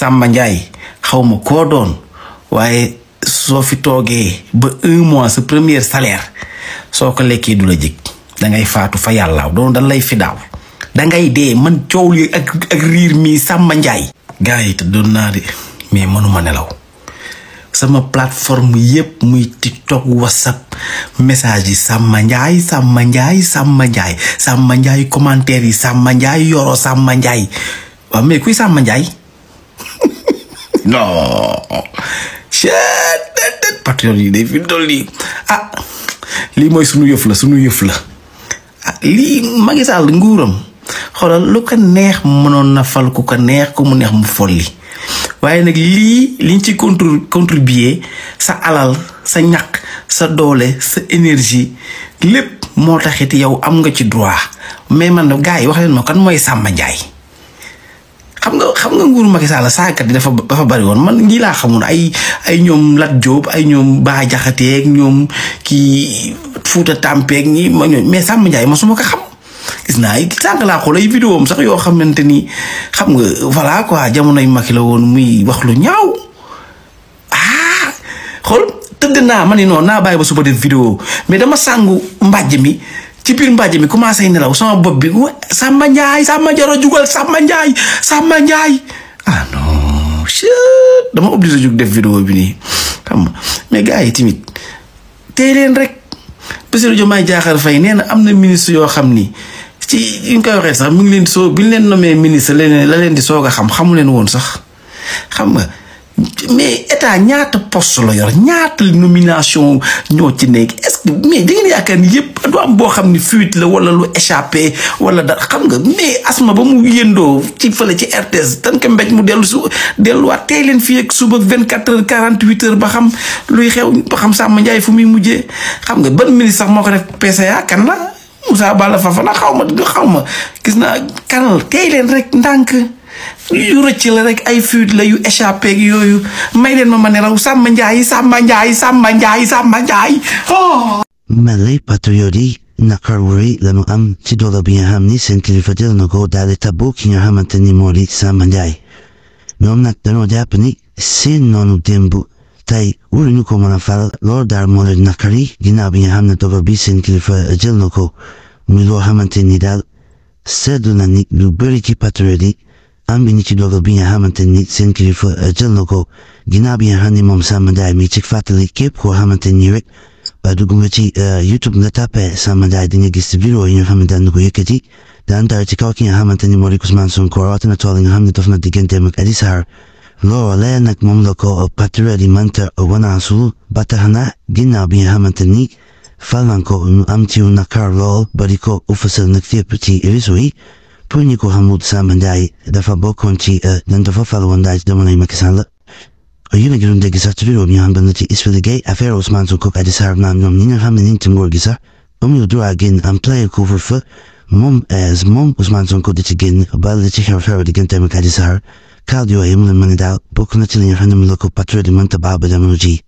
Samba Ndiaye xawma koo doon waaye soo fi toogee ba 1 mois sa premier salaire soo ko lekkee du la jig dangay faatu fa yàlla doon dan lay fi daaw dangay dee man coow li ak riir mi Samba Ndiaye. gars yi te doon naa de mais mënuma nelaw sama plateforme yépp muy TikTok WhatsApp message yi Samba Ndiaye Samba Ndiaye Samba Ndiaye Samba Ndiaye commentaire yi Samba Ndiaye yoro Samba Ndiaye waaw mais kuy Samba Ndiaye non patriote yi day fi dol lii lii mooy sunu yëf la lii Macky Sall nguuram xoolal lu ko neex mënoon na fal ku ko neex ku mu neex mu folli waaye nag liñ ci contribuer sa alal sa ñaq sa doole sa énergie lépp moo taxit yow am nga ci droit mais man gars yi wax leen ma kan mooy Samba Ndiaye xam nga nguuru Macky Sall saakat yi dafa bari woon man ñii laa xamul ay ñoom Lat Diop ay ñoom Bah Diakhaté ak ñoom kii Fouta Tampeek ñi ma ñoom mais Samba Ndiaye ma su ma ko xam gis naa ay sànq laa xool ay vidéo am sax yoo xamante ni xam nga voilà quoi jamonoy Macky la woon muy wax lu ñaaw xool tëdd naa ma ni noonu naa bàyyi ba suba def vidéo mais dama sàngu mbàjj mi ci biir mbàjj mi commencé nelaw sama bopp bi Samba Ndiaye Samba Jara jugal Samba Ndiaye non dama obligé jug def vidéo bi nii xam nga mais gars yi tamit tey leen rek Bassirou Diomaye Diakhar Faye nee na am na ministre yoo xam ni ci yi ñu koy waxee sax mu ngi leen bi ñu leen nommé ministre la leen di soog a xamu leen woon sax xam nga mais état ñaata poste la yor ñaata nomination ñoo ci nekk est-ce que mais da ngeen yaakaar ni yëpp du am boo xam ni fuite la wala lu échappé wala dara xam nga mais asma ba mu yëndoo ci fële ci RTS tan ko mbéj mu delluwaat tey leen fii ak suba 24 heures 48 heures ba xam luy xew ba xam Samba Ndiaye fu muy mujjee xam nga ban ministre sax moo ko def PCA kan la Moussa Balla Fafana xaw ma gis naa kanal tey leen rek ndànk yu rëcc la rek ay fuite la yu échappé ak yooyu may leen ma nelaw Samba Ndiaye malay patriote yi naqar wari lanu am ci doole bi nga xam ni seen kilifa jël na ko daal di tabbu ki nga xamante ni moo di Samba Ndiaye ñoom nag dañoo jàpp ni seen noonu démb tey waruñu ko mën a fal loolu daal moo leen naqar yi ginnaaw bi nga xam ne doole bi seen kilifa jël na ko muy loo xamante ni daal seddu na ni lu bëri ci patriote yi am bi ni ci dogal bi nga xamante ni seen kilifa jël na ko ginnaaw bi nga xam ne moom Samba Ndiaye mi ci fàttali képp koo xamante ni rek dugg nga ci YouTube nga tapé Samba Ndiaye di nga gis vidéo yi nga xam ne daan na ko yëkkati daan dara ci kaw ki nga xamante ni moo di Ousmane Sonko rawatina tool yi nga xam ne daf na digganteem ak Adji Sarr loolee nag moom la ko patriote yi mënta wanaasul ba tax na ginnaaw bi nga xamante ni fal nañ ko ñu am ci naqar lool bari ko ufasal nag fépp ci réseau yi pour ñi ko xamul Samba Ndiaye dafa bokkoon ci dafa fal woon daal ci jamonoy Macky Sall yéen a ngi doon dégg sax ci vidéo bi nga xam ne ci expliqué affaire Ousmane Sonko ak Adji Sarr naan ñoom ñi nga xam ne ñu ngi ci nguur gi sax amuñu droit génn am plein couvre-feu moom Ousmane Sonko di ci génn ba li ci xew digganteem ak Adji Sarr kàddu yooyu mu leen mën a daal bokk na ci li nga xam ne mu la ko patriote yi mënta baax ba jamono ji